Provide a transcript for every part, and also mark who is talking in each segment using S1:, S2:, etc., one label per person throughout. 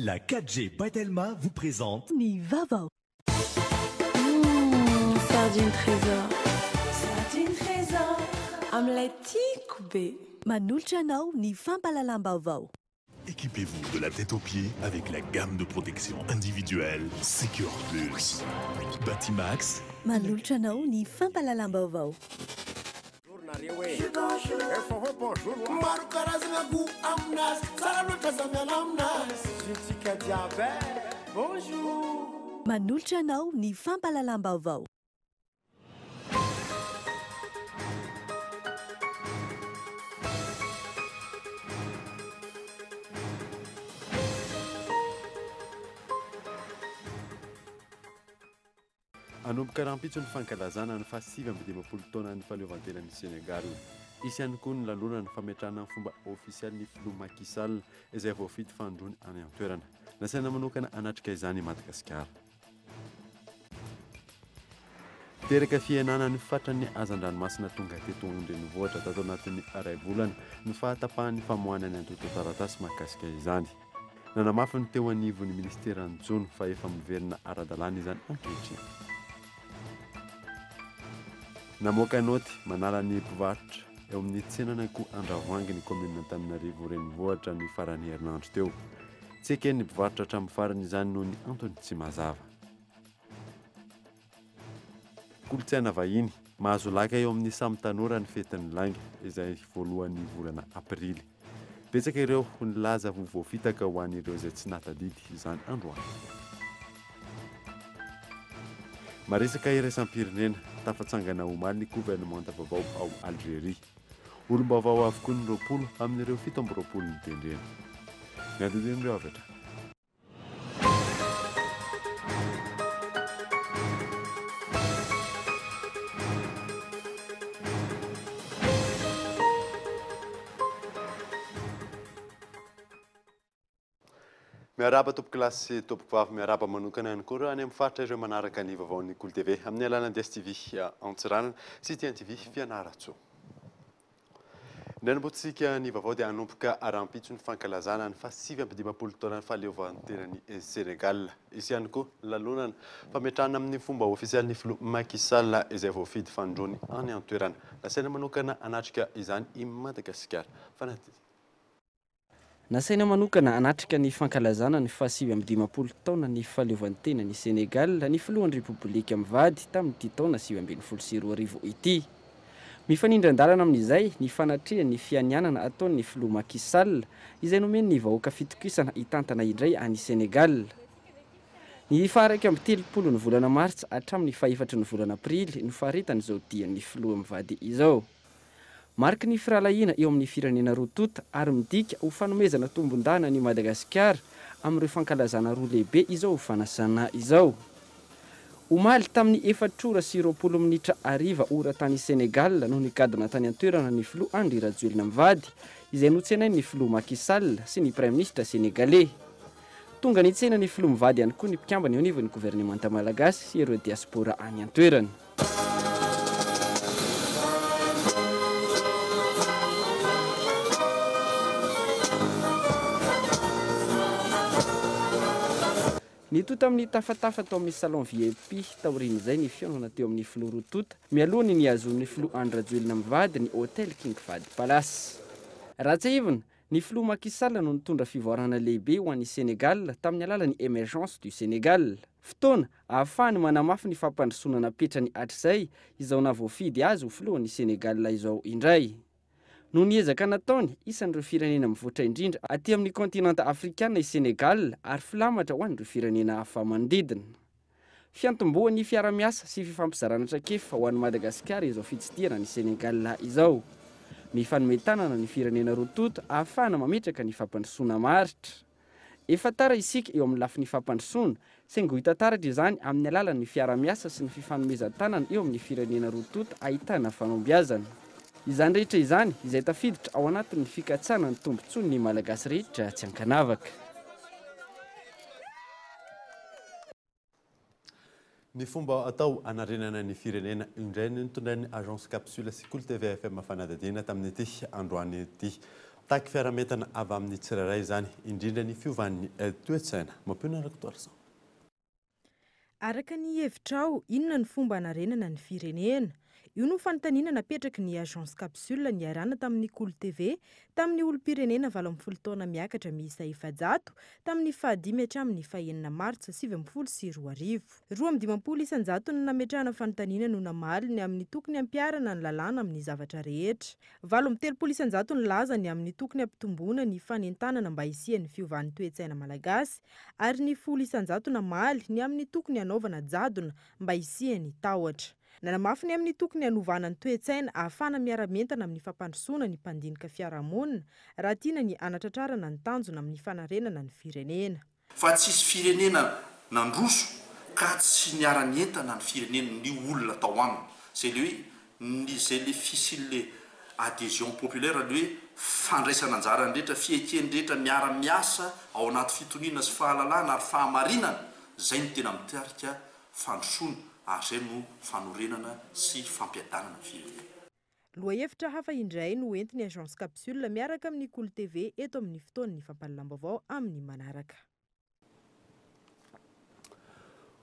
S1: La 4G by Telma vous présente
S2: Ny vaovao.
S3: Mmh, sardine trésor. Sardine trésor. Amin'ilay tiako be.
S2: Manolotra anao ny fampahalalam-baovao.
S4: Équipez-vous de la tête aux pieds avec la gamme de protection individuelle Secure Plus. Batimax.
S2: Manolotra anao ny fampahalalam-baovao.
S5: Maro karazana goût aminazy, tsara loatra za miala aminazy. Zotsika jiaby e, bonjour.
S2: Manolotra anao ny fampahalalam-baovao.
S6: Hanomboka rahampitso ny fankalazana ny faha-59 taonan'ny fahaleovantenan'i Sénégal. Hisy ihany koa ny lanonana fametrahana amin'ny fomba ofisialy ny filoha Macky Sall izay voafidy fanindroany any an-toerana. Nasaina manokana hanatrika izany i Madagasikara. Niteraka fihenana ny fatran'ny hazandranomasina tonga teto an-drenivohitra tato anatin'ny iray volana ny fahatapahan'ny famoahana ny antontan-taratasy mahakasika izany. Nanamafy ny teo anivon'ny minisiteran'ny jono fa efa miverina ara-dalàna izany ankehitriny. Namoaka naoty manala ny mpivarotra eo amin'ny tsenan'akoho Andravoahangy ny kaominina Antananarivo Renivohitra ny faran'ny herinandro teo. Tsy eken'ny mpivarotra hatramin'ny farany izany noho ny antony tsy mazava. Kolontsaina vahiny, mahazo laka eo amin'ny samy tanora ny fetin'ny lainga, izay voalohan'ny volana aprily. Betsaka ireo nilaza ho voafitaka ho an'ireo izay tsy nahatadidy izany androany. Maresaka iraisam-pirenena, tafatsangana omaly ny governemanta vaovao ao Algeria. Olom-baovao avokoa ny 20 amin'ireo 27 notendrena. Ny andinindin'ireo avy hatrany. Miarahaba tompokolahy sy tompokovavy, miarahaba manokana ihany koa ireo any amin'ny faritra ireo manaraka ny vaovaon'ny Kolo TV amin'ny alalan'ny DSTV Antsiranana sy TNTV Fianarantsoa. Ny hanombohantsika ny vaovao dia hanomboka rahampitso ny fankalazana ny faha-59 taonan'ny fahaleovantenan'i Sénégal. Hisy ihany koa ny lanonana fametrahana amin'ny fomba ofisialy ny filoha Macky Sall izay voafidy fanindroany any an-toerana. Nasaina manokana hanatrika izany i Madagasikara. Fanadihadiana.
S7: Nasaina manokana hanatrika ny fankalazana ny faha-59 taonan'ny fahaleovantenan'i Sénégal ny filohan'ny Repoblika mivady tamin'ity taona 2019 ity. Mifanindran-dalana amin'izay ny fanatrehan'ny fianianana ataon'ny filoha Macky Sall izay nomen'ny vahoaka fitokisana hitantana indray an'i Sénégal. Ny faha-31 ny volana martsa hatramin'ny fahefatry ny volana aprily no faharetan'izao dian'ny filoha mivady izao. Mariky ny firahalahiana eo amin'ny firenena roa tonta ary midika ho fanomezana tombon-dahana an'i Madagasikara amin'ireo fankalazana roa lehibe izao fanasana izao. Omaly tamin'ny efatra ora sy 20 minitra hariva ora tany Sénégal no nigadona tany an-toerana ny filoha Andry Rajoelina mivady izay notsenain'ny filoha Macky Sall sy ny praiminisitra sénégalais. Tonga nitsena ny filoha mivady ihany koa ny mpikambana eo anivon'ny governemanta malagasy sy ireo diaspora any an-toerana. Nitohy tamin'ny tafatafa tao amin'ny salon VIP taorian'izay ny fihaonana teo amin'ny filoha roa tonta mialoha ny nihazoan'ny filoha Andry Rajoelina mivady ny Hotel King Fahd Palace. Raha tsiahivina, ny filoha Macky Sall no nitondra fivoarana lehibe ho an'i Sénégal tamin'ny alalan'ny Emergence du Sénégal. Fotoana ahafahany manamafy ny fampandrosoana napetrany hatrizay izao nahavoafidy azy ho filohan'i Sénégal izao indray. Noho ny ezaka nataony, isan'ireo firenena mivoatra indrindra aty amin'ny kontinanta afrikana i Sénégal ary filamatra ho an'ireo firenena hafa manodidina. Fiantombohan'ny fiara-miasa sy fifampizarana traikefa ho an'i Madagasikara izao fitsidihana an'i Sénégal izao. Mifanome tanana ny firenena roa tonta ahafahana mametraka ny fampandrosoana maharitra. Efa tara isika eo amin'ny lafiny fampandrosoana, saingy ho hita taratra izany amin'ny alalan'ny fiara-miasa sy ny fifanomezan-tanana eo amin'ny firenena roa tonta ahitana fahombiazana. Izany rehetra izany izay tafiditra ao anatin'ny fikatsahana ny tombontsoan'ny Malagasy rehetra tsy ankanavaka.
S6: Ny fomba atao hanarenana ny firenena indray no nitondrain'ny Agence Capsule sy Kolo TV FM fanadihadiana tamin'ity androany ity. Mitaky fiaraha-mientana avy amin'ny tsirairay izany, indrindra ny fiovan'ny toe-tsaina. Mampionona Rakotoarison.
S8: Araka ny hevitrao, inona ny fomba hanarenana ny firenena? Io no fanontaniana napetraky ny Agence Capsule niarahana tamin'ny Kolo TV tamin'ny olom-pirenena 18 taona miakatra miisa 400 tamin'ny fahadimy hatramin'ny fahenina martsa 2019. 52% no nametrahana fanontaniana no namaly ny amin'ny tokony hampiharana ny lalàna amin'ny zavatra rehetra. 38% nilaza ny amin'ny tokony hampitomboana ny fanentanana mba hisian'ny fiovan'ny toe-tsaina malagasy ary ny 10% namaly ny amin'ny tokony hanaovana jadona mba hisian'ny tahotra. Nanamafy ny amin'ny tokony hanovana ny toe-tsaina ahafahana miara-mientana amin'ny fampandrosoana ny mpandinika fiarahamonina raha tiana ny hanatratrarana ny tanjona amin'ny fanarenana ny firenena.
S9: Fa tsisy firenena nandroso ka tsy niara-nientana ny firenena, ny olona tao aminy. Zay le hoe ny zay le fisian'le adhésion populaire, le hoe fandraisana anjara ny rehetra, fieken'ny rehetra miara-miasa ao anaty fitoniana sy fahalalana ary fahamarinana, zay no tena mitarika fandrosoana ary zay no fanorenana sy fampiadanana ny firenena.
S8: Lohahevitra hafa indray no entin'ny Agence Capsule miaraka amin'ny Kolo TV eto amin'ny fotoan'ny fampahalalam-baovao amin'ny manaraka.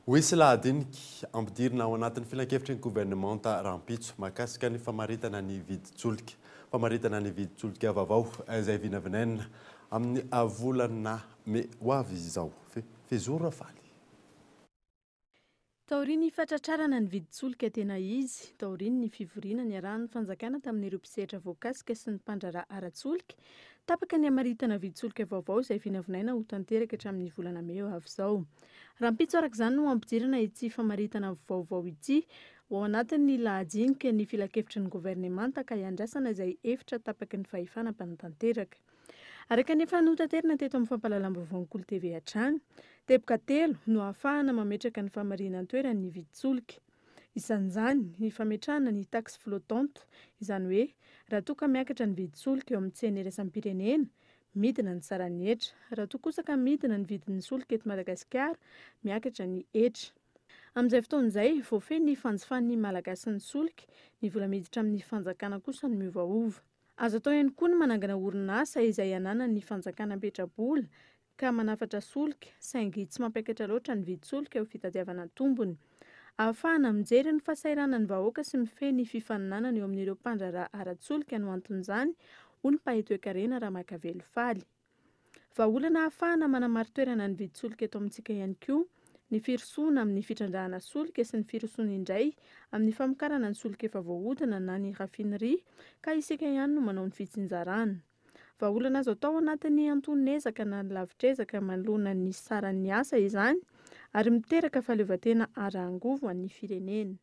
S6: Ho hisy lahadinika ampidirina ao anatin'ny filankevitry ny governemanta rahampitso mahakasika ny famaritana ny vidin-tsolika. Famaritana ny vidin-tsolika vaovao izay vinavinaina amin'ny volana mey ho avy izao. Fehizoro Rafaly.
S10: Taorian'ny fatratrarana ny vidin-tsolika tena izy, taorian'ny fivoriana niarahan'ny fanjakana tamin'ireo mpisehatra voakasika sy ny mpandraharaha ara-tsolika, tapaka ny hamaritana vidin-tsolika vaovao izay vinavinaina ho tanteraka hatramin'ny volana mey ho avy izao. Rahampitso araka izany no hampidirana ity famaritana vaovao ity ho ao anatin'ny lahadinika ny filankevitry ny governemanta ka hiandrasana izay hevitra tapaky ny fahefana mpanatanteraka. Araka ny efa notaterina teto amin'ny fampahalalam-baovaon'ny Kolo TV hatrany, teboka telo no ahafahana mametraka ny fahamarinan-toeran'ny vidin-tsolika. Isan'izany ny fametrahana ny taxe flottante, izany hoe raha toa ka miakatra ny vidin-tsolika eo amin'ny tsena iraisam-pirenena, midina ny saran'ny hetra. Raha toa kosa ka midina ny vidin'ny solika eto Madagasikara, miakatra ny hetra. Amin'izay fotoana izay, voafehy ny fanjifan'ny Malagasy ny solika, ny vola miditra amin'ny fanjakana kosa no miovaova. Azo atao ihany koa ny manangana orinasa izay ananan'ny fanjakana petrabola ka manafatra solika saingy tsy mampiakatra loatra ny vidin-tsolika ho fitadiavana tombony. Ahafahana mijery ny fahasahiranan'ny vahoaka sy mifehy ny fifaninanana eo amin'ireo mpandraharaha ara-tsolika no anton'izany, hoy ny mpahay toekarena Ramakavelo Faly. Vahaolana ahafahana manamari-toerana ny vidin-tsolika eto amintsika ihany koa ny firosoana amin'ny fitrandrahana solika sy ny firosoana indray amin'ny famokarana ny solika efa voahodina na ny raffinerie ka isika ihany no manao ny fitsinjarana. Vahaolana azo atao anatin'ny antonon'ezaka na ny lavitr'ezaka manoloana ny saran'ny asa izany ary miteraka fahaleovantena ara-angovo ho an'ny firenena.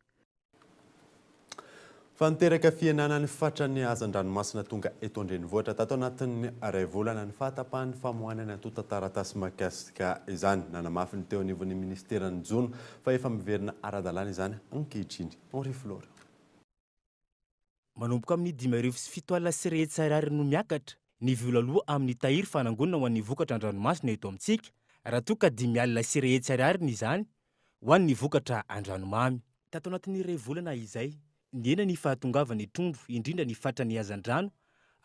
S6: Fa niteraka fihenana ny fatran'ny hazan-dranomasina tonga eto an-drenivohitra tato anatin'ny iray volana ny fahatapahan'ny famoahana ny antontan-taratasy mahakasika izany. Nanamafy ny teo anivon'ny minisiteran'ny jono fa efa miverina ara-dalàna izany ankehitriny. Henri Florent.
S11: Manomboka amin'ny 750 ariary no miakatra ny vola aloa amin'ny tahiry fanangonana ho an'ny vokatra an-dranomasina eto amintsika, raha toa ka 150 ariary ny izany ho an'ny vokatra an-dranomamy. Tato anatin'ny iray volana izay, nihena ny fahatongavan'ny trondro, indrindra ny fatran'ny hazandrano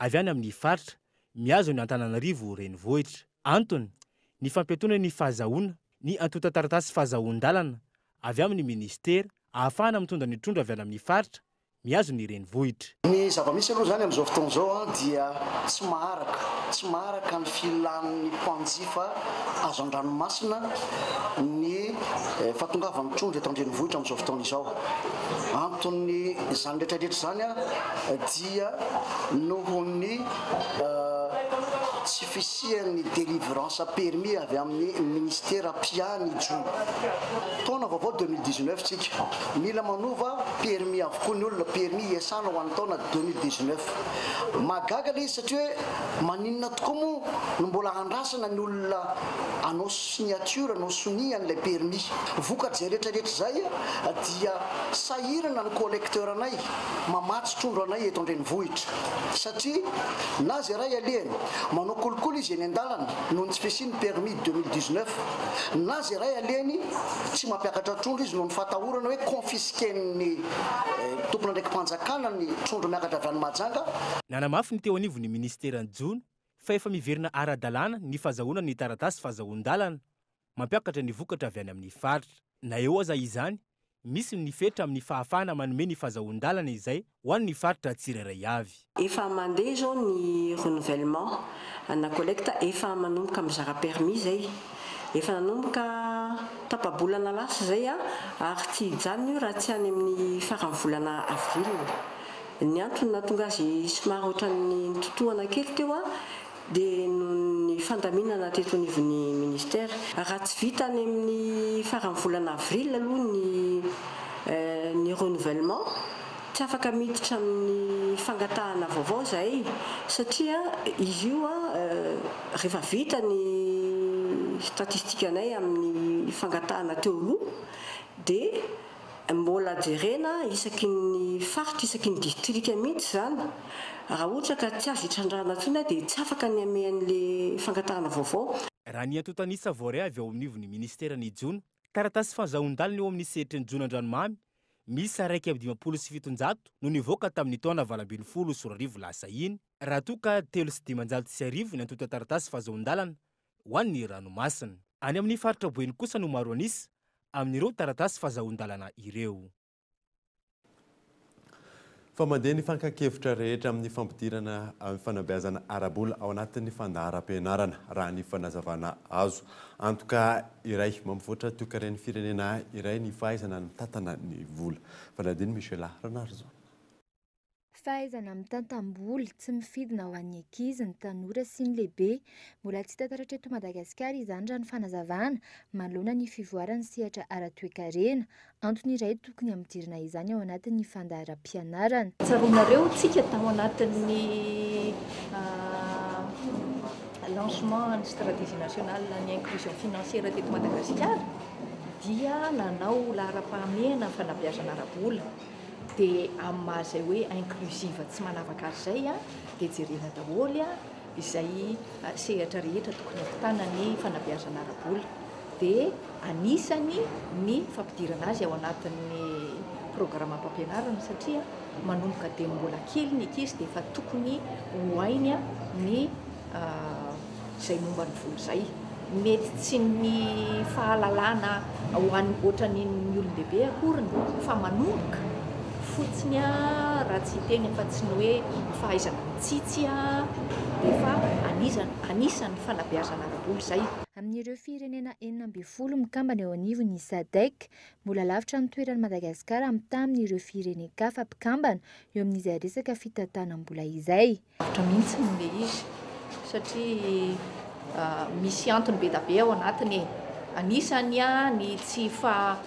S11: avy any amin'ny faritra mihazo ny Antananarivo renivohitra. Antony, ny fampiatoana ny fahazahoana ny antontan-taratasy fahazahoan-dalana avy amin'ny minisitera ahafahana mitondra ny trondro avy any amin'ny faritra mihazo ny renivohitra.
S12: Ny zava-misy aloha izany amin'izao fotoana izao dia tsy maharaka, tsy maharaka ny filan'ny mpanjifa hazandranomasina ny fahatongavan'ny trondro eto an-drenivohitra amin'izao fotoana izao. Anton'izany rehetra rehetra izany dia noho ny tsy fisian'ny délivrance permis avy amin'ny minisitera mpiahy ny jono. Taona vaovao 2019 tsika. Mila manova permis avokoa ny olona, permis hiasana ho an'ny taona 2019. Mahagaga ilay izy satria hoe maninona tokoa moa no mbola andrasana ny olona hanao signature, hanao sonia an'ilay permis. Vokatr'izay rehetra rehetra izay dia sahirana ny collecteur anay mamatsy trondro anay eto an-drenivohitra satria na izay ray alehany manao kolikoly izy eny an-dalana noho ny tsy fisian'ny permis 2019 na izay ray alehany tsy mampiakatra trondro izy noho ny fahatahorana hoe confisquer-n'ny tompon'andraiki-panjakana ny trondro miakatra avy any Mahajanga.
S11: Nanamafy ny teo anivon'ny minisiteran'ny jono. fa efa miverina ara-dalàna ny fahazahoana ny taratasy fahazahoan-dalana mampiakatra ny vokatra avy any amin'ny faritra. Na eo aza izany, misy ny fetra amin'ny fahafahana manome ny fahazahoan-dalana izay ho an'ny faritra tsirairay avy.
S13: Efa mandeha izao ny renouvellement na collecte, efa manomboka mizara permis izay. Efa nanomboka tapa-bolana lasa izay ary tsy hijanona io raha tsy any amin'ny faran'ny volana avril. Ny antony nahatonga azy somary ohatran'ny nitotohana kely teo dia noho ny fandaminana teto anivon'ny ministera. Raha tsy vita any amin'ny faran'ny volana avril aloha ny ny renouvellement, tsy afaka miditra amin'ny fangatahana vaovao izahay satria izy io rehefa vita ny statistikanay amin'ny fangatahana teo aloha dia Mbola jerena isaky ny faritra, isaky ny distrika mihitsy izany. Raha ohatra ka tsy azo itrandrahana intsony dia tsy afaka ny hamehy an'ilay fangatahana vaovao.
S11: Raha ny antontan'isa voaray avy ao anivon'ny minisiteran'ny Jono, taratasy fahazahoan-dalana eo amin'ny sehatry ny jono an-dranomamy miisa 751 no nivoaka tamin'ny taona 2018 lasa iny, raha toa ka 1503 ny antontan-taratasy fahazahoan-dalana ho an'ny ranomasina. Any amin'ny faritra Boeny kosa no maro an'isa amin'ireo taratasy fahazahoan-dalana ireo.
S6: Fa mandeha ny fankan-kevitra rehetra amin'ny fampidirana fanabeazana ara-bola ao anatin'ny fandaharam-pianarana, raha ny fanazavana azo. Antoka iray mampivoatra toekaren'ny firenena iray ny fahaizana mitantana ny vola. Fanadin'i Michela Ranarison.
S14: Fahaizana mitantam-bola, tsy mifidy na ho an'ny ankizy, ny tanora sy ny lehibe. Mbola tsy hita taratra eto Madagasikara izany raha ny fanazavana, manoloana ny fivoaran'ny sehatra ara-toekarena. Antony iray tokony hampidirina izany ao anatin'ny fandaharam-pianarana.
S15: Tsaroanareo tsika tao anatin'ny lancement ny stratégie nationale ny inclusion financière teto Madagasikara dia nanao laharam-pahamehana ny fanabeazana ara-bola. Dia amin'ny maha izay hoe inclusive tsy manavaka azy izay dia jerena daholo izay sehatra rehetra tokony hampitana ny fanabeazana ara-bola. Dia anisany ny fampidirana azy ao anatin'ny programam-pampianarana satria manomboka dieny mbola kely ny ankizy dia efa tokony ho hainy ny izay momba ny vola izay. Mety tsy ny fahalalana ho an'ny ohatran'ny olon-dehibe akoriny fa manomboka fotsiny raha tsy hiteny afa-tsy ny hoe fahaizana mitsitsy dia efa anisan'ny fanabeazana ara-bola izay.
S14: Amin'ireo firenena 16 mikambana eo anivon'ny Sadec, mbola lavitra ny toeran'i Madagasikara mitaha amin'ireo firenen-kafa mpikambana eo amin'izay resaka fitantanam-bola izay.
S15: Lavitra mihitsy ilay izy satria misy antony be dia be ao anatiny e. Anisany ny tsy fa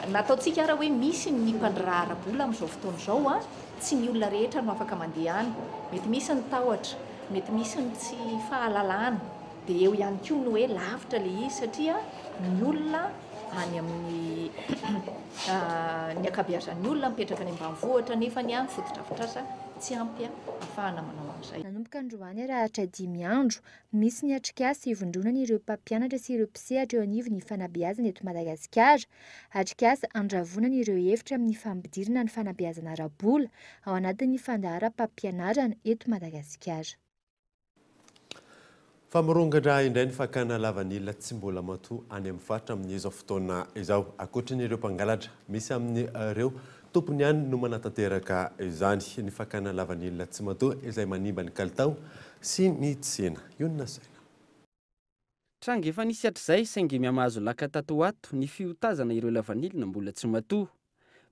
S15: nataontsika ara hoe misy ny mpandraharaha ara-bola amin'izao fotoana izao, tsy ny olona rehetra no afaka mandeha any. Mety misy ny tahotra, mety misy ny tsy fahalalana. Dia eo ihany koa ny hoe lavitra ilay izy satria ny olona any amin'ny ny ankabeazan'ny olona mipetraka any ambanivohitra nefa ny fotodrafitrasa tsy ampy ahafahana manao an'izay.
S14: Nanomboka androany ary haharitra dimy andro, misy ny atrikasa ivondronan'ireo mpampianatra sy ireo mpisehatra eo anivon'ny fanabeazana eto Madagasikara. Atrikasa handravonana ireo hevitra amin'ny fampidirana ny fanabeazana ara-bola ao anatin'ny fandaharam-pampianarana eto Madagasikara.
S6: Fa mirongatra indray ny fakana lavanila tsy mbola matoa any amin'ny faritra amin'izao fotoana izao. Ankoatran'ireo mpangalatra, misy amin'ireo tompony ihany no manatanteraka izany. Ny fakana lavanila tsy matoa izay manimba ny kalitao sy ny tsena. Ionona saina.
S7: Tranga efa nisy hatrizay saingy mihamahazo laka tato ho ato ny fiotazana ireo lavanilina mbola tsy matoa.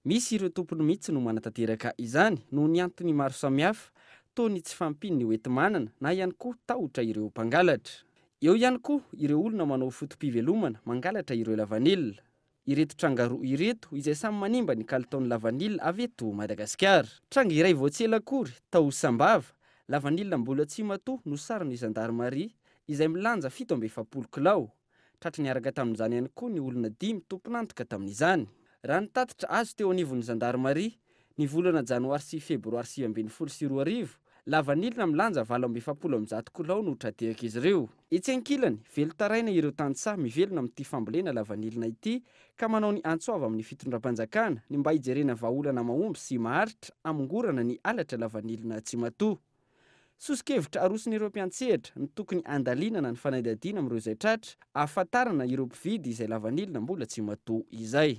S7: Misy ireo tompony mihitsy no manatanteraka izany noho ny antony maro samihafa toa ny tsy fahampian'ny hoenti-manana na ihany koa tahotra ireo mpangalatra. Eo ihany koa ireo olona manao foto-pivelomana mangalatra ireo lavanila. Ireto tranga roa ireto izay samy manimba ny kalitaon'ny lavanila avy eto Madagasikara. Tranga iray vao tsy ela akory, tao Sambava, lavanila mbola tsy matoa no saron'ny zandarimaria izay milanja 47 kilao. Tratra niaraka tamin'izany ihany koa ny olona dimy tompon'antoka tamin'izany. Raha ny tatitra azo teo anivon'ny zandarimaria, ny volana janoary sy febroary 2019, lavanilina milanja 148 kilao no tra-tehak'izy ireo. Etsy ankilany, velon-taraina ireo tantsaha mivelona amin'ity fambolena lavanilina ity ka manao ny antso avo amin'ny fitondram-panjakana ny mba hijerena vahaolana mahomby sy maharitra hamongorana ny halatra lavanilina tsy matoa. Soso-kevitra aroson'ireo mpiantsehatra ny tokony handalinana ny fanadihadiana amin'ireo izay tratra, ahafantarana ireo mpividy izay lavanilina mbola tsy matoa izay.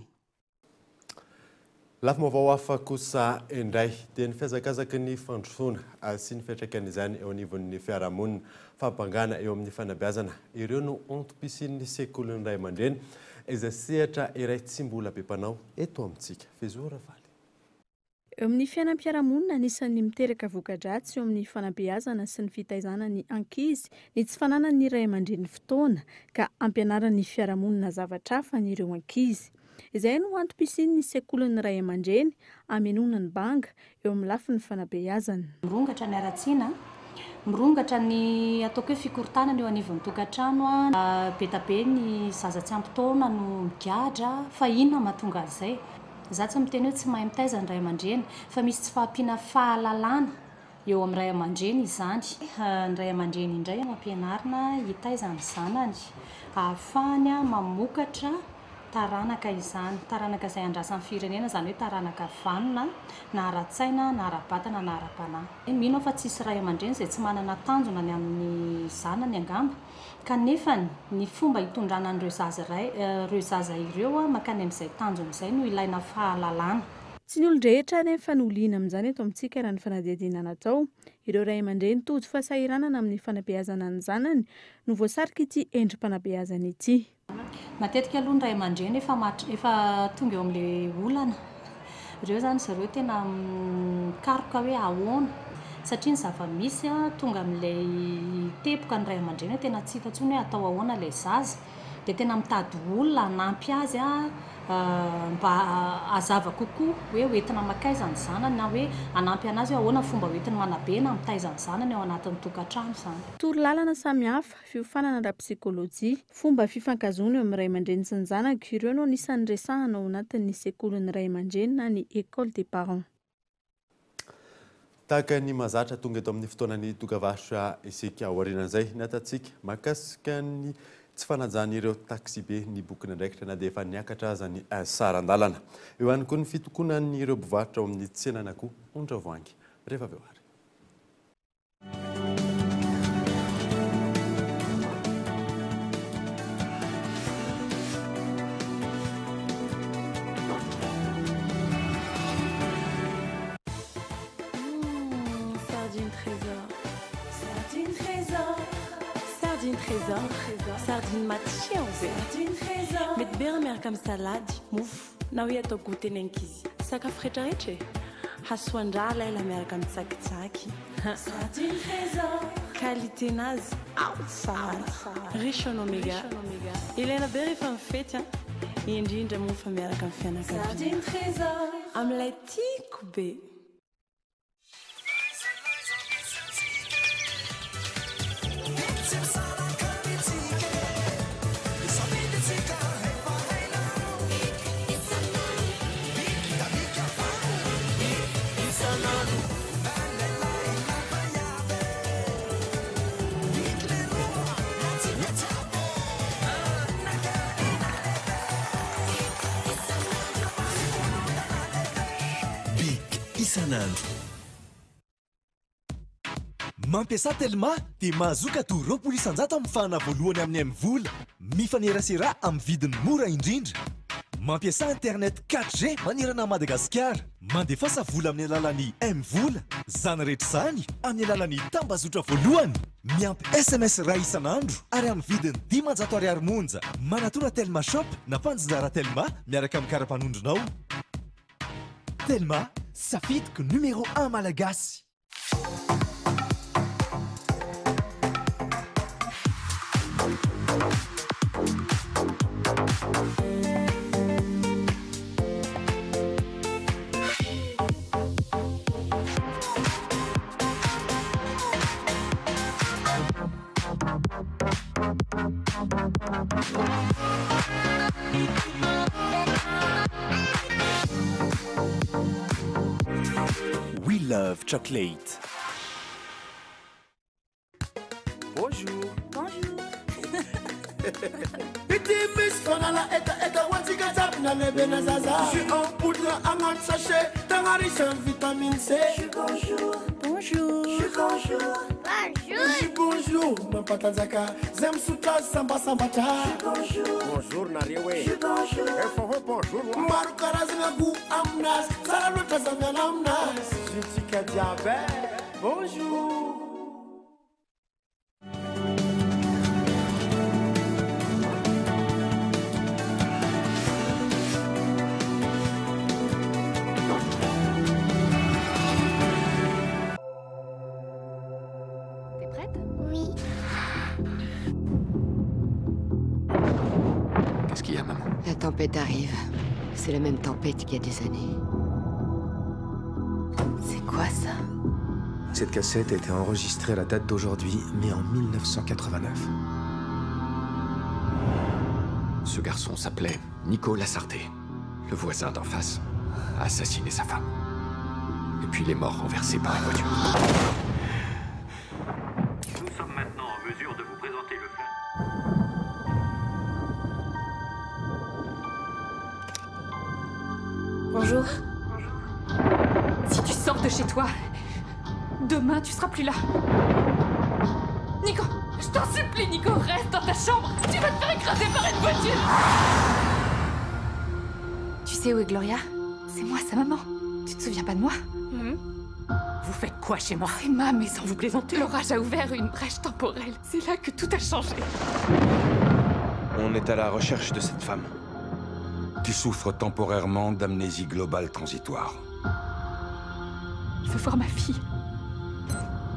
S6: Lafim-baovao hafa kosa indray dia ny fihazakazaky ny fandrosoana sy ny fiantraikan'izany eo anivon'ny fiarahamonina. Fahabangana eo amin'ny fanabeazana, ireo no antom-pisian'ny sekolin'ny ray aman-dreny izay sehatra iray tsy mbola be mpanao eto amintsika. Fezo Ravaly.
S10: Eo amin'ny fiainam-piarahamonina, anisan'ny miteraka voka-dratsy eo amin'ny fanabeazana sy ny fitaizana ny ankizy ny tsy fananan'ny ray aman-dreny fotoana ka ampianaran'ny fiarahamonina zavatra hafa an'ireo ankizy. Izay no antom-pisian'ny sekolin'ny ray aman-dreny hamenoana ny banga eo amin'ny lafiny fanabeazana.
S16: Mirongatra ny haratsiana, mirongatra ny ataoko hoe fikorontanana eo anivon'ny tokantrano, be dia be ny zaza tsy ampy taona no migadra, fa inona no mahatonga an'izay? Za tsy miteny hoe tsy mahay mitaiza ny ray aman-dreny fa misy tsy fahampiana fahalalana eo amin'ny ray aman-dreny izany. Ny ray aman-dreny indray no ampianarina hitaiza ny zanany ahafahany mamokatra taranaka izany. Taranaka izay andrasan'ny firenena, izany hoe taranaka vanona na ara-tsaina na ara-batana na ara-panahy. Mino aho fa tsisy ray aman-dreny izay tsy manana tanjona ny amin'ny zanany angamba. Kanefany, ny fomba hitondrana an'ireo zaza iray, ireo zaza ireo mankany amin'izay tanjona izay no ilaina fahalalana.
S10: Tsy ny olon-drehetra anefa no liana amin'izany eto amintsika raha ny fanadihadiana natao. Ireo ray aman-dreny tojo fahasahiranana amin'ny fanabeazana ny zanany no voasarik'ity endri-panabeazana ity.
S16: Matetika aloha ny ray aman-dreny efa efa tonga eo amin'ilay olana. Ireo izany zareo tena mikaroka hoe ahoana satria ny zava-misy tonga amin'ilay teboka ny ray aman-dreny hoe tena tsy hita intsony hoe atao ahoana ilay zaza dia tena mitady olona hanampy azy mba hazava kokoa hoe hoentina mankaiza ny zanany na hoe hanampy an'azy hoe ahoana ny fomba hoentiny manabe na mitaiza ny zanany ao anatin'ny tokantrano izany.
S10: Toro lalana samihafa, fiofanana ara-psikolojia, fomba fifankahazoana eo amin'ny ray aman-dreny sy ny zanaka, ireo no anisan'ny resahana ao anatin'ny sekolin'ny ray aman-dreny na ny école des parents.
S6: Tahaka ny mahazatra tonga eto amin'ny fotoanan'ny dokavarotra isika aorianan'izay ny atantsika mahakasika ny tsy fanajan'ireo taksibe ny bokin'andraikitra na dia efa niakatra aza ny saran-dalana. Eo ihany koa ny fitokonan'ireo mpivarotra ao amin'ny tsenan'akoho Andravoahangy. Rehefa avy eo ary.
S3: Sardine trésor. Sardine trésor. Sardine trésor. Sardine matsiro be. Sardine trésor. Mety be raha miaraka amin'ny salady, mofo na hoe atao goûter ny ankizy. Sakafo rehetrarehetra e. Hasoan-draha lela miaraka amin'ny tsakitsaky. Sardine trésor. Qualité nazy ao tsara. Riche en oméga. Ilaina be rehefa mifety a. Indrindra moa fa miaraka amin'ny fianakaviana. Sardine trésor. Amin'ilay tiako be.
S1: Big isan'andro. Mampiasa Telma dia mahazoa cadeau 20% amin'ny fahana voalohany amin'ny MVola. Mifanerasera amin'ny vidiny mora indrindra. Mampiasa internet 4G manerana Madagasikara. Mandefasa vola amin'ny alalan'ny MVola. Izany rehetra izany amin'ny alalan'ny tambazotra voalohany. Miampy SMS iray isan'andro ary amin'ny vidiny 500 ariary monja. Manatona Telma Shop na mpanjinjara Telma miaraka amin'ny kara-panondronao. Telma, safidiko numéro 1 malagasy. We love chocolate.
S5: Bonjour.
S3: Bonjour.
S5: Ity misy fanala hetaheta ho antsika jiaby na lehibe na zaza. Jus en poudre agnaty sachet, tegna riche en vitamine C.
S3: Bonjour. Bonjour.
S5: Bonjour. Jus bonjour mampatanjaka zay misotra azy sambasambatra. Bonjour nareo e. Efa hoe bonjour. Maro karazagna goût aminazy, tsara loatra za miala aminazy. Jus-ntsika jiaby e. Bonjour.
S14: T'es prête Oui.
S17: Qu'est-ce qu'il y a, maman
S13: La tempête arrive. C'est la même tempête qu'il y a des années. C'est quoi ça
S18: Cette cassette a été enregistrée à la date d'aujourd'hui, mais en 1989.
S17: Ce garçon s'appelait Nico Lassarté. Le voisin d'en face a assassiné sa femme. Et puis il est mort renversé par une voiture.
S19: Nous sommes maintenant en mesure de vous présenter le plan.
S3: Bonjour. Si tu sors de chez toi, demain tu seras plus là. Nico, je t'en supplie, Nico, reste dans ta chambre. Tu vas te faire écraser par une voiture. Tu sais où est Gloria C'est moi, sa maman. Tu te souviens pas de moi
S20: Vous faites quoi chez moi
S3: C'est ma maison.
S20: Vous plaisantez
S3: L'orage a ouvert une brèche temporelle. C'est là que tout a changé.
S18: On est à la recherche de cette femme.
S21: Tu souffres temporairement d'amnésie globale transitoire.
S3: Je veux voir ma fille.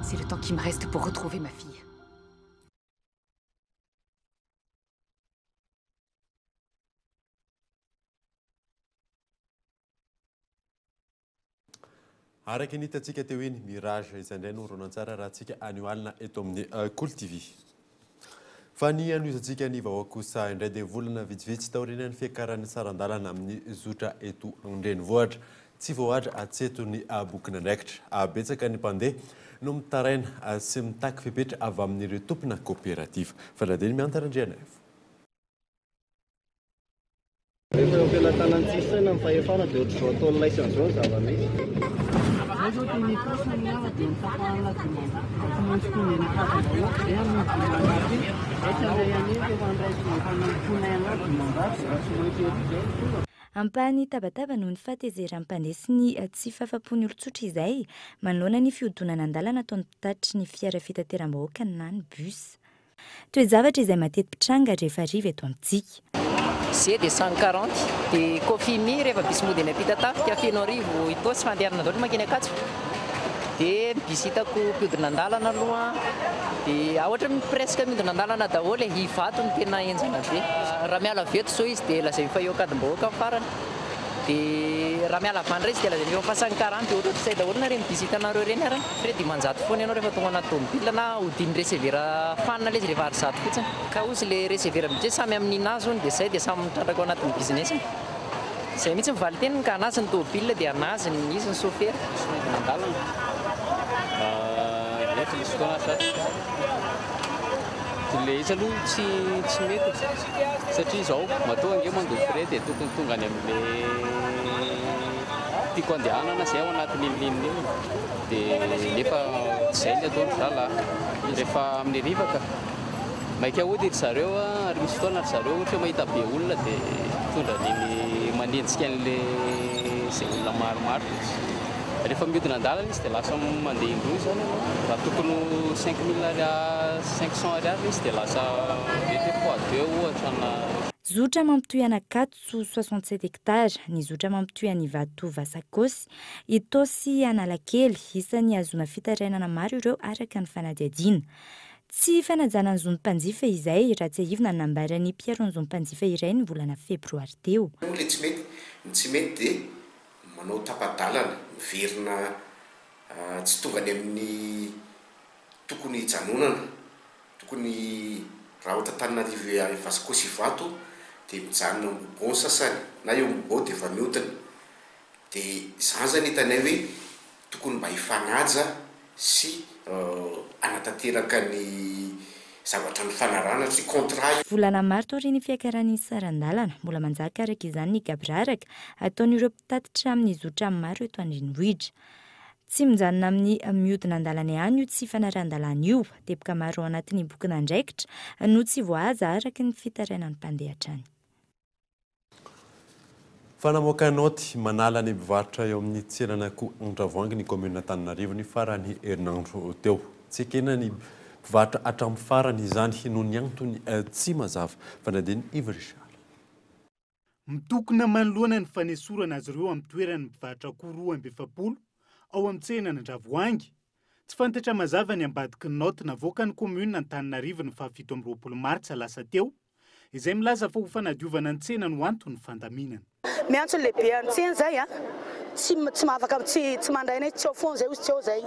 S3: C'est le temps qui me reste pour retrouver ma fille.
S6: Araka ny hitantsika teo iny, Mirage izay indray no horonantsary arahantsika anio alina eto amin'ny Kolo TV. Fa ny hanohizantsika ny vaovao kosa indray dia volana vitsivitsy taorian'ny fiakaran'ny saran-dalana amin'ny zotra eto an-drenivohitra. Tsy voahatra hatreto ny bokin'andraikitra. Betsaka ny mpandeha no mitaraina sy mitaky fepetra avy amin'ireo tompona koperativa. Fanadihadiana Mianta Randrianaivo.
S22: Rehefa eo am-pelatanan'ny tsisy saina ny fahefana dia ohatr'izao ataon'ny laisany izao ny zava-misy.
S23: Zay zao teny Itaosy ny lava dia notapahana 500. Tsy maintsy tonga eny Ankadimbahoaka izay amin'ny 500 iny. Zay tsy handray an'iny fa efa handray efa nanompoanay anao 500 dia tsy maintsy eto izay no tonga.
S14: Ampahany tabataba noho ny fahatezeran'ny mpandeha sy ny tsy fahafapon'ny olon-tsotra izay manoloana ny fihodonana an-dalana ataon'ny mpitatry ny fiara fitateram-bahoaka na ny bus. Toe-javatra izay mateti-pitranga rehefa hariva eto amintsika.
S24: Ze dia 140, dia Kofimi rehefa bus mody eny Ampitatafika, Fenoarivo, Itaosy, fandehanana daholo mankeny Ankatso. Dia ny bus hitako mpiodina an-dalana aloha dia ohatra hoe presque miodina an-dalana daholo e, Ivato no tena henjana be. Raha miala avy eto izao izy dia lazainy fa eo Ankadimbahoaka ny farany. Dia raha miala avy any indray izy dia lazainy eo Fasan'ny Karana dia ohatrohatr'izay daholo na ireny bus hitanareo ireny ary. Frais 500 foana ianao rehefa tonga anaty tomobile na hodin'ny receveur fanina ilay izy rehefa ary 100 fotsiny. Ka hozy ilay receveur budget samy amin'ny ninazy hono dia izay dia samy mitrandraka ao anatin'ny business-ny. Izay mihitsy ny valin-teniny ka anazy ny tomobile dia anazy ny izy ny sofera.
S25: Tsy midina an-dalana nefa misy fotoana aza ilay izy aloha tsy tsy mety satria izao matoa ange mandoa frais dia tokony tonga any amin'ilay tiako andehanana izay ao anatin'iny ligne iny dia nefa tsy izay ny ataon-dry zalahy rehefa amin'ny hariva ka. Maika hody ry zareo ary misy fotoana ry zareo ohatra hoe mahita be olona dia mitondra an'iny manenjika an'ilay izay olona maromaro dia tsy rehefa mihodina an-dalana izy dia lasa mandeha indroa izany ianao. Raha tokony ho 5000 ariary 500 ariary ilay izy dia lasa mety hoe fois deux ohatra na.
S14: Zotra mampitohy an'Ankatso 67 hectares, ny zotra mampitohy an'Ivato Vasakosy, Itaosy Analakely, isan'ny ahazoana fitarainana maro ireo araka ny fanadihadiana. Tsy fanajana ny zon'ny mpanjifa izay, raha tsiahivina ny nambaran'i Pierre ny zon'ny mpanjifa iray ny volana febroary teo.
S26: Moa ilay tsy mety? Ny tsy mety dia manao tapa-dalana, miverina tsy tonga any amin'ny tokony hijanonana. Tokony raha ohatra Antananarivo Vasco sy Ivato dia mijanona Ambohibao ny sasany na eo Ambohibao dia efa mihodina. Dia izany izany hitanay hoe tokony mba hifanaja sy hanatanteraka ny zavatra nifanarahana satria contrat io.
S14: Volana maro taorian'ny fiakaran'ny saran-dalana, mbola manjaka araka izany ny gaboraraka ataon'ireo mpitatitra amin'ny zotra maro eto an-drenivohitra. Tsy mijanona amin'ny mihodina an-dalana ihany io tsy fanarahan-dalàna io. Teboka maro ao anatin'ny bokin'andraikitra no tsy voahaja araka ny fitarainan'ny mpandeha hatrany.
S6: Fa namoaka naoty manala ny mpivarotra eo amin'ny tsenan'akoho Andravoahangy ny kaominina Antananarivo ny faran'ny herinandro teo. Tsy ekena ny mpivarotra hatramin'ny farany izany noho ny antony tsy mazava. Fanadin'i Yves Richard.
S2: Mitokona manoloana ny fanesorana azy ireo amin'ny toeran'ny mpivarotra akoho 42 ao amin'ny tsenan'Andravoahangy. Tsy fantatra mazava ny ambadiky ny naoty navoakan'ny kaominina Antananarivo ny faha 27 martsa lasa teo, izay milaza fa ho fanadiovana ny tsena no anton'ny fandaminana.
S4: Miantso ny lehiben'ny tsena izay a, tsy tsy mahafaka tsy tsy mandray anay, tsy ao foana izay hozy tsy ao izay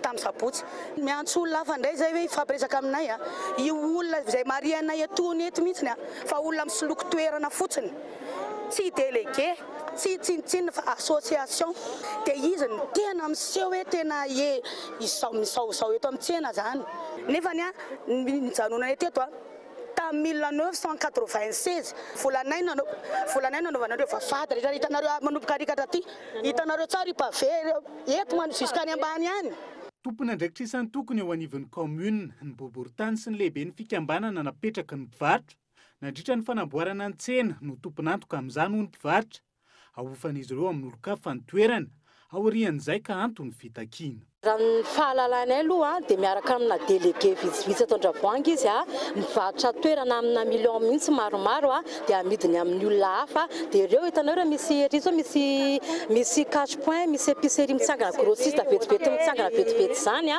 S4: tamin'ny sabotsy. Miantso olona hafa indray izay hoe hifampiresaka aminay a, io olona izay marihanay etoana eto mihitsiny a, fa olona misoloky toerana fotsiny, tsy délégué, tsy tsinontsinona fa association, dia izy no tena miseho hoe tena e izao mizahozaho eto amin'ny tsena izany, nefany a ny nijanonanay teto a. Tamin'ny 1996, volanay nanao, volanay nanaovana an'ireo vavahady rehetra hitanareo manomboka ary hatraty, hitanareo tsara io pavé ireo, eto man jusqu'any ambany any.
S2: Tompon'andraikitra isan-tokony eo anivon'ny kaominina, ny boriborintany sy ny lehiben'ny fikambanana napetraky ny mpivarotra, nandritra ny fanamboarana ny tsena no tompon'antoka amin'izany hoy ny mpivarotra. Ahofan'izy ireo amin'olon-kafa ny toerana, aorian'izay ka anton'ny fitakiana.
S8: Raha ny fahalalanay aloha dia miaraka amina délégué vitsivitsy eto Andravoahangy izy, mivarotra toerana amina millions mihitsy maromaro dia amidiny amin'ny olona hafa. Dia ireo hitanao ireo misy ery izao misy misy cash point, misy épicerie mitsangana grossiste vetivety mitsangana vetivety izany.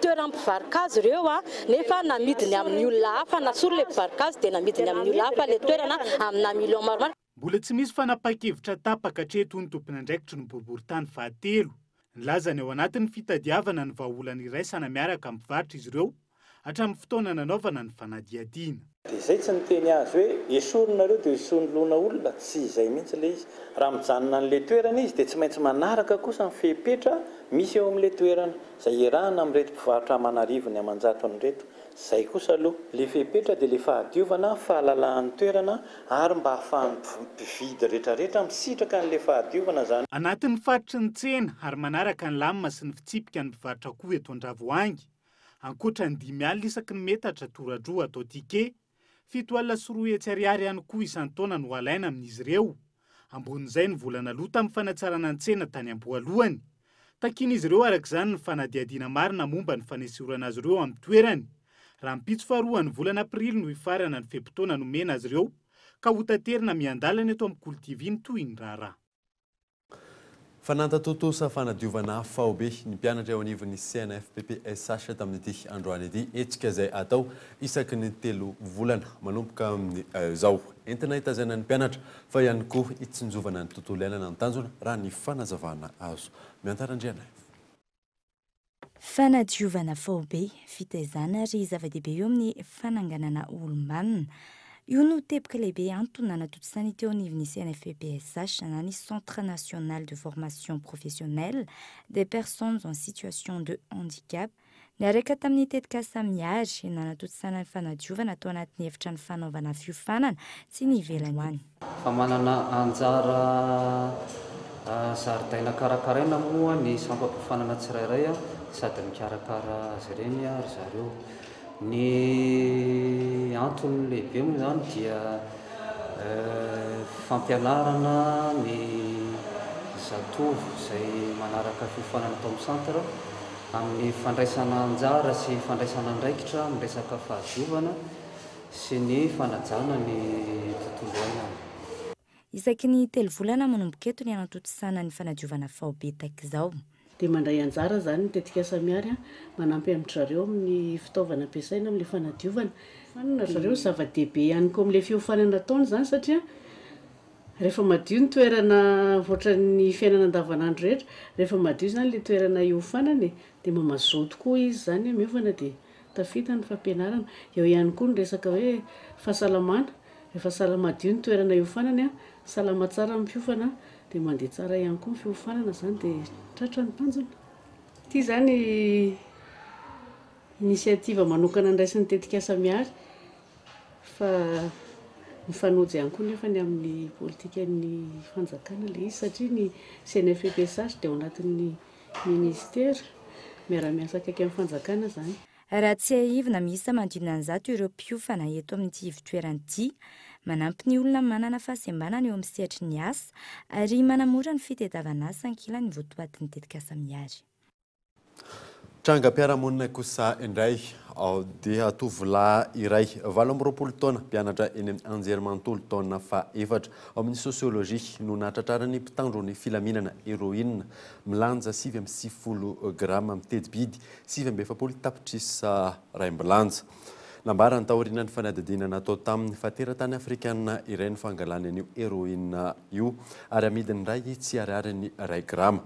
S8: Toeran'ny mpivaro-kazo ireo nefa namidiny amin'ny olona hafa, nasory ilay mpivaro-kazo dia namidiny amin'ny olona hafa ilay toerana amina millions maromaro.
S2: Mbola tsy misy fanapahan-kevitra tapaka hatreto hoy ny tompon'andraikitry ny boriborintany fahatelo. Nilaza ny ao anatin'ny fitadiavana ny vahaolana iraisana miaraka amin'ny mpivarotra izy ireo hatramin'ny fotoana nanaovana ny fanadihadiana.
S9: Dia izay tsy niteny azy hoe esory nareo dia hosolona olona, tsy izay mihitsy ilay izy. Raha mijanona an'ilay toerana izy dia tsy maintsy manaraka kosa ny fepetra misy eo amin'ilay toerana, izay iarahana amin'ireto mpivarotra aman'arivony aman-jatony ireto. Zay kosa aloha. Le fepetra dia le fahadiovana, fahalalahan'ny toerana ary mba ahafahan'ny mpividy retraretra misitraka an'le fahadiovana zany.
S2: Anatin'ny faritry ny tsena ary manaraka ny lamina sy ny fitsipika ny mpivarotra akoho eto Andravoahangy. Ankoatra ny 50 isaky ny metatra tora-droa atao ticket, 207 ariary ihany koa isan-taona no alaina amin'izy ireo. Ambonin'izay ny vola naloa tamin'ny fanatsarana ny tsena tany am-boalohany. Takian'izy ireo araka izany ny fanadihadiana marina momba ny fanesorana azy ireo amin'ny toerany. Rahampitso faharoan'ny volana aprily no hifarana ny fe-potoana nomena azy ireo ka hotaterina miandalana eto amin'ny Kolo TV ny tohin'ny raharaha.
S6: Fanantatontosa fanadiovana faobe ny mpianatra eo anivon'ny CNFPPSH tamin'ity androany ity, hetsika izay atao isaky ny telo volana manomboka amin'izao. Entina hitazaina ny mpianatra fa ihany koa hitsinjovana ny tontolo iainana ny tanjona raha ny fanazavana azo. Miantara Andrianaivo.
S14: Fanadiovana faobe, fitaizana ary zava-dehibe eo amin'ny fananganana olom-banona. Io no teboka lehibe antony nanatontosany teo anivon'ny CNFPPSH na ny Centre National de Formation Professionnelle des Personnes en Situation de Handicap Niaraka tamin'ny tetikasa Mihary, nanatontosana ny fanadiovana tao anatin'ny efitrano fanaovana fiofanana tsy ny ivelany any.
S25: Fa manana anjara zaridaina karakaraina moa ny sampam-piofanana tsirairay sady mikarakara azy ireny ry zareo. Ny antony lehibe moa izany dia fampianarana ny zatovo izay manaraka fiofanana tao amin'ny centre amin'ny fandraisana anjara sy fandraisana andraikitra amin'ny resaka fahadiovana sy ny fanajana ny tontolo iainana.
S14: Isaky ny telo volana manomboka eto ny hanatontosana ny fanadiovana faobe tahaka izao.
S11: Dia mandray anjara izany ny tetikasa Miary manampy amin-dry zareo amin'ny fitaovana ampiasaina amin'ilay fanadiovana. Fiofanana ry zareo, zava-dehibe ihany koa amin'ilay fiofanana ataony izany satria rehefa madio ny toerana ohatran'ny fiainana andavanandro rehetra, rehefa madio izany ilay toerana hiofanana e, dia mba mazoto koa izy izany miofana dia tafita ny fampianarana. Eo ihany koa ny resaka hoe fahasalamana, rehefa salama madio ny toerana hiofanany, salama tsara ny mpiofana dia mandeha tsara ihany koa ny fiofanana izany dia tratra ny tanjona. Ity izany initiative manokana niraisin'ny tetikasa Miary fa mifanojo ihany koa nefa ny amin'ny politikan'ny fanjakana ilay izy satria ny CNFPSH dia ao anatin'ny ministera, miara-miasa akaiky amin'ny fanjakana izany.
S14: Raha tsiahivina, miisa manodidina ny 100 ireo mpiofana eto amin'ity ivon-toerana ity. Manampy ny olona manana fahasembanana eo amin'ny sehatry ny asa ary manamora ny fitadiavana asa ankilan'ny votoatin'ny tetikasa Miary.
S6: Trangam-piarahamonina kosa indray dia tovolahy iray 28 taona mpianatra eny amin'ny anjerimanontolo taona faha-efatra ao amin'ny sosiolojia no nahatratraran'ny mpitandro ny filaminana heroïne milanja 99 grama miteti-bidy 49 tapitrisa raimbilanja. Nambarany taorian'ny fanadihadiana natao taminy fa teratany afrikanina iray no fangalany an'io heroïne io ary amidiny iray tsy ariary ny iray grama.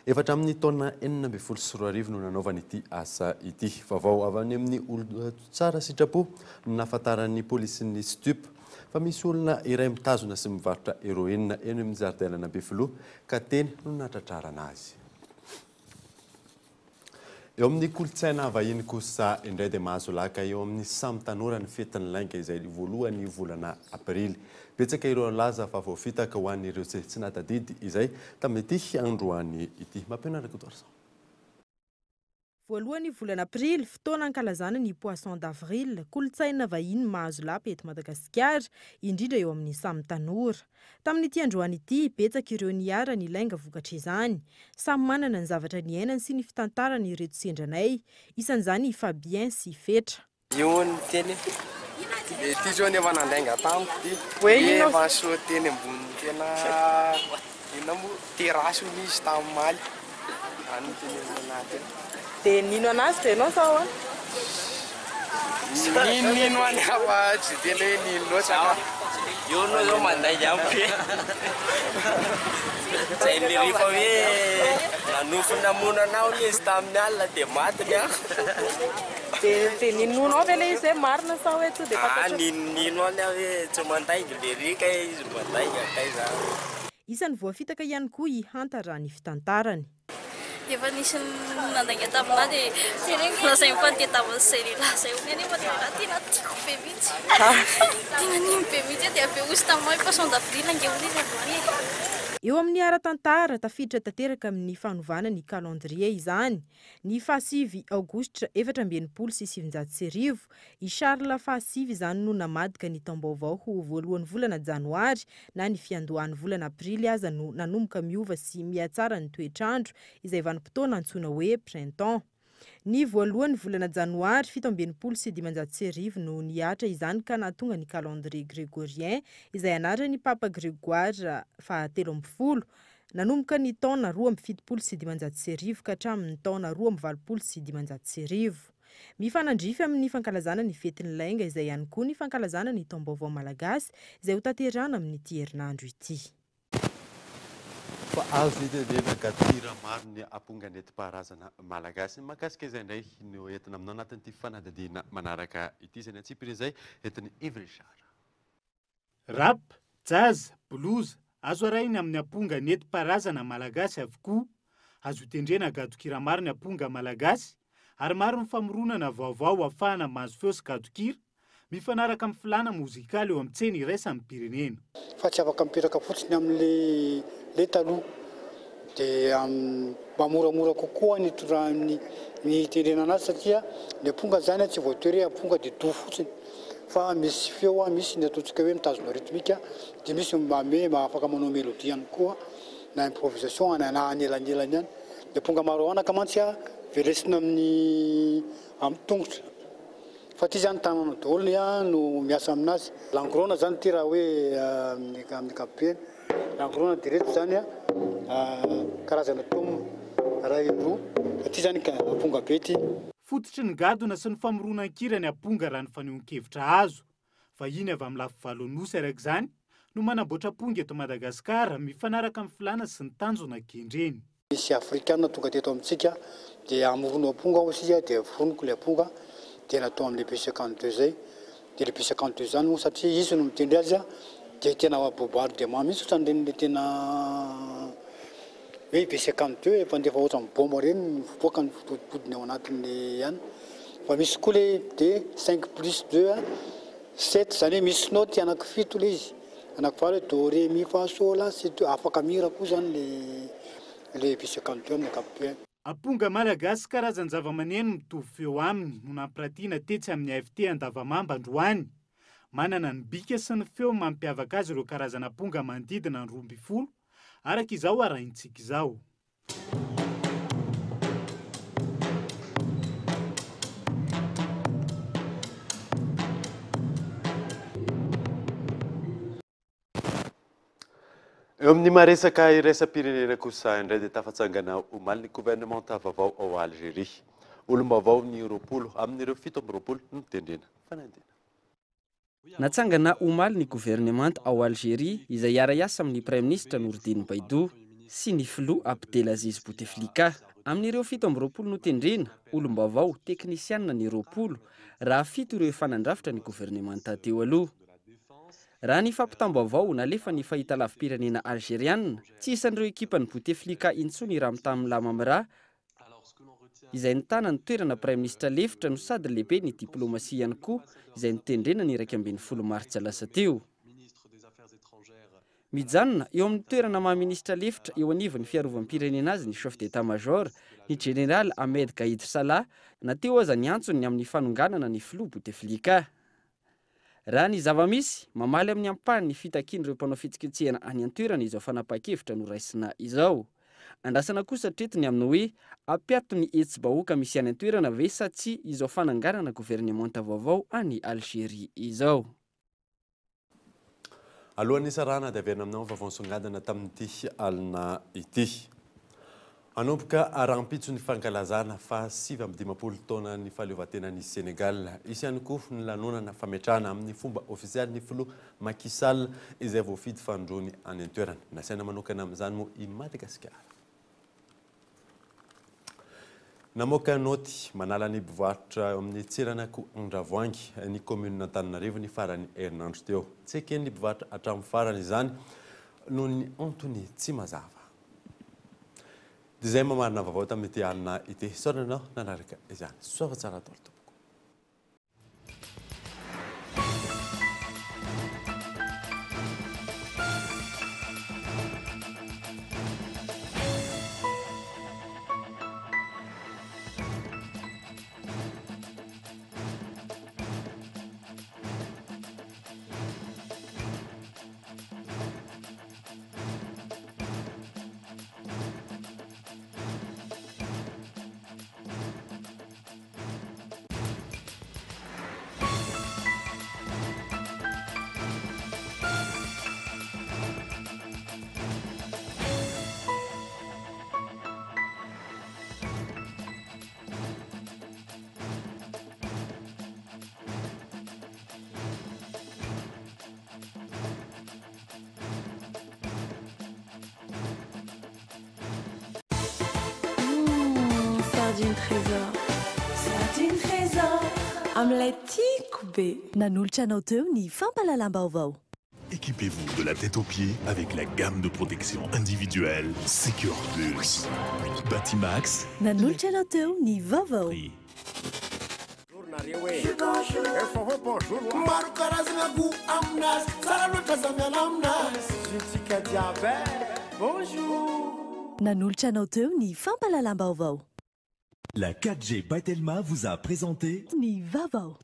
S6: Efa hatramin'ny taona 2016 no nanaovany ity asa ity. Vaovao avy any amin'ny olon-tsara sitrapo no nahafantaran'ny polisin'ny Stup fa misy olona iray mitazona sy mivarotra heroïne eny amin'ny zaridainan'Ampefiloha ka teny no nahatratrarana azy. Eo amin'ny kolontsaina vahiny kosa indray dia mahazo laka eo amin'ny samy tanora ny fetin'ny lainga izay voalohan'ny volana aprily. Betsaka ireo nilaza fa voafitaka ho an'ireo izay tsy nahatadidy izay tamin'ity androany ity. Mampianara Rakotoarison.
S1: Voalohan'ny volana aprily, fotoana ankalazana ny Poisson d'avril, kolontsaina vahiny mahazo lapa eto Madagasikara, indrindra eo amin'ny samy tanora. Tamin'ity androany ity, betsaka ireo niharan'ny lainga vokatr'izany. Samy manana ny zavatra niainany sy ny fitantarany ireto sendranay, isan'izany i Fabien sy Fetra.
S7: Io ny teny e. Ity zao nefa nandainga tamiko ity.
S1: Hoe inona?
S7: Efa niseho teny ambonin'ny tena inona moa terrasse hono izy tamin'ny omaly. Izany no teneniny anahy teo.
S1: Dia nino anazy ve ianao sa ahoana?
S7: Ninonino any aho fa tsy dia tena hoe nino loatra ka.
S10: Eo anao zao mandainga amiko e. Zay le rehefa hoe nanofy namono anao hono izy tamin'ny alina dia maty ny aho.
S1: Dia dia ninoanao ve ilay izy hoe marina sa hoe tonga dia
S10: Ah,
S1: fantatrao?
S10: ninonino any aho hoe tsy mandainga le ry kay izy mandainga kay za.
S1: Isan'ny voafitaka ihany koa i Hanta raha ny fitantarany.
S12: Efa nisy nandainga taminà dia lazainy fa nitadiavin'izay lehilahy izay hono anefa dia lehilahy tena tiako be mihitsy. Tena nino be mihitsy aho dia avy eo hozy taminà hoe poisson d'avril ange hono izy androany e.
S1: Eo amin'ny ara-tantara, tafiditra tanteraka amin'ny fanovana ny calendrier izany. Ny fahasivy aogositra 1964, i Charles fahasivy izany no namadika ny taom-baovao ho voalohan'ny volana janoary na ny fiandohan'ny volana aprily aza no nanomboka miova sy mihatsara ny toetr'andro, izay vanim-potoana antsoina hoe printemps. Ny voalohan'ny volana janoary 1567 no nihatra izany ka nahatonga ny calendrier grégorien izay anaran'ny Papa Grégoire faha-13 Nanomboka ny taona 1572 ka hatramin'ny taona 1582. Mifanandrify amin'ny fankalazana ny fetin'ny lainga izay ihany koa ny fankalazana ny taom-baovao malagasy izay hotanterahana amin'ity herinandro ity.
S6: Fa azo itenenana gadon-kira maro ny amponga nentim-paharazana malagasy. Mahakasika izay indray no entina aminao anatin'ity fanadihadiana manaraka ity izay ny antsipiriany izay entin'i Yves Richard.
S2: Rap, jazz, blues, azo arahina amin'ny amponga nentim-paharazana malagasy avokoa. Azo tendrena gadon-kira maro ny amponga malagasy ary maro ny famoronana vaovao ahafahana mahazo feo sy gadon-kira mifanaraka amin'ny filàna mozikaly eo amin'ny tsena iraisam-pirenena.
S15: Fa tsy afaka mipetraka fotsiny amin'ilay ilay taloha. Dia mba moramora kokoa ny ny ny hitenenana azy satria ny amponga izany tsy voatery hoe amponga dia do fotsiny. Fa misy feo, misy ny ataontsika hoe mitazona rythmique, dia misy manome afaka manao mélodie ihany koa na improvisation na anelanelany ihany. Ny amponga maro anaka mantsy velesina amin'ny amin'ny tongotra. Fa ity zany tanana daholo no miasa aminazy. Langrona zany ity raha hoe amin'ny ankapobeny. Langrona dia ireto zany karazana tom iray roa. Fa ity zany amponga be ity.
S2: Fototry ny gadona sy ny famoronan-kira ny amponga raha ny fanehoan-kevitra azo. Vahiny avy amin'ny lafivalo Nosy araka izany no manamboatra amponga eto Madagasikara mifanaraka amin'ny filàna sy ny tanjona kendreny.
S15: Nisy afrikana tonga teto amintsika dia hamorona amponga hoy isika dia foroniko ilay amponga dia natao amin'ilay B52 izay. Dia ilay B52 izany moa satria izy no mitendry azy dia tena bombardement mihitsy ohatran'ireny ilay tena hoe B52 efa ndefa ohatran'ny bomba ireny ny fipoakany fitoditodiny ao anatin'ilay ihany. Fa misy koa ilay dia cinq plus deux sept izany hoe misy note anankifito ilay izy. Anakivalo hoe do re mi fa sol la si do, afaka mihira koa zany le ilay B52 amin'ny ankapobeny.
S2: Amponga malagasy karazan-javamaneno mitovy feo aminy no nampiratiana tetsy amin'ny AFT Andavamamba androany. Manana ny bika sy ny feo mampiavaka azy ireo karazana amponga manodidina ny 12, araka izao arahintsika izao.
S6: Eo amin'ny maha-resaka iraisam-pirenena kosa indray dia tafatsangana omaly ny governemanta vaovao ao Algeria. Olom-baovao ny 20 amin'ireo 27 notendrena fanadina.
S5: Natsangana omaly ny governemanta ao Algeria izay hiara-hiasa amin'ny Praiminisitra Nourdine Baidoo sy ny filoha Abdelaziz Bouteflika. Amin'ireo 27 notendrena, olom-baovao, teknisianina ny 20, raha fito ireo efa nandrafitra ny governemanta teo aloha. Raha ny fampitam-baovao nalefan'ny fahitalavi-pirenena Alzeriana, tsy isan'ireo ekipan'i Bouteflika intsony i Ramtane Lamamra, izay nitana ny toerana praiminisitra lefitra no sady lehiben'ny diplaomasia ihany koa, izay notendrena ny 11 martsa lasa teo. Mijanona eo amin'ny toerana maha minisitra lefitra eo anivon'ny fiarovam-pirenena azy ny chef d'état-major, ny jeneraly Ahmed Gaïd Salah, na teo aza ny antsony ny amin'ny fanonganana ny filoha Bouteflika. Raha ny zava-misy, mamaly amin'ny ampahany ny fitakian'ireo mpanao fihetsiketsehana any an-toerana izao fanapahan-kevitra noraisina izao. Andrasana kosa hatreto ny amin'ny hoe hampiato ny hetsi-bahoaka misy any an-toerana ve sa tsia izao fananganana governemanta vaovao any Algeria izao.
S6: Alohan'ny hisarahana dia averina aminao ny vaovao nisongadina tamin'ity alina ity. Hanomboka rahampitso ny fankalazana faha 59 taonan'ny fahaleovantenan'i Sénégal. Hisy ihany koa ny lanonana fametrahana amin'ny fomba ofisialy ny filoha Macky Sall izay voafidy fanindroany any an-toerana. Nasaina manokana amin'izany moa i Madagasikara. Namoaka naoty manala ny mpivarotra eo amin'ny tseran'akoho Andravoahangy ny kaominina Antananarivo ny faran'ny herinandro teo. Tsy eken'ny mpivarotra hatramin'ny farany izany noho ny antony tsy mazava. Dia izay mamarina vaovao tamin'ity alina ity. Isaorana anao nanaraka izany. Soava tsara daholo tompoko.
S3: Sardine trésor. Sardine trésor. Amin'ilay tiako be.
S13: Nanolotra anao teo ny fampahalalam-baovao.
S16: Équipez-vous de la tête aux pieds avec la gamme de protection individuelle Secure Plus. Batimax.
S13: Nanolotra anao teo ny vaovao.
S17: Maro karazana goût aminazy, tsara loatra za miala aminazy. Zontsika jiaby eh, bonjour.
S13: Nanolotra anao teo ny fampahalalam-baovao.
S19: La 4G by Telma vous a présenté
S13: ny vaovao.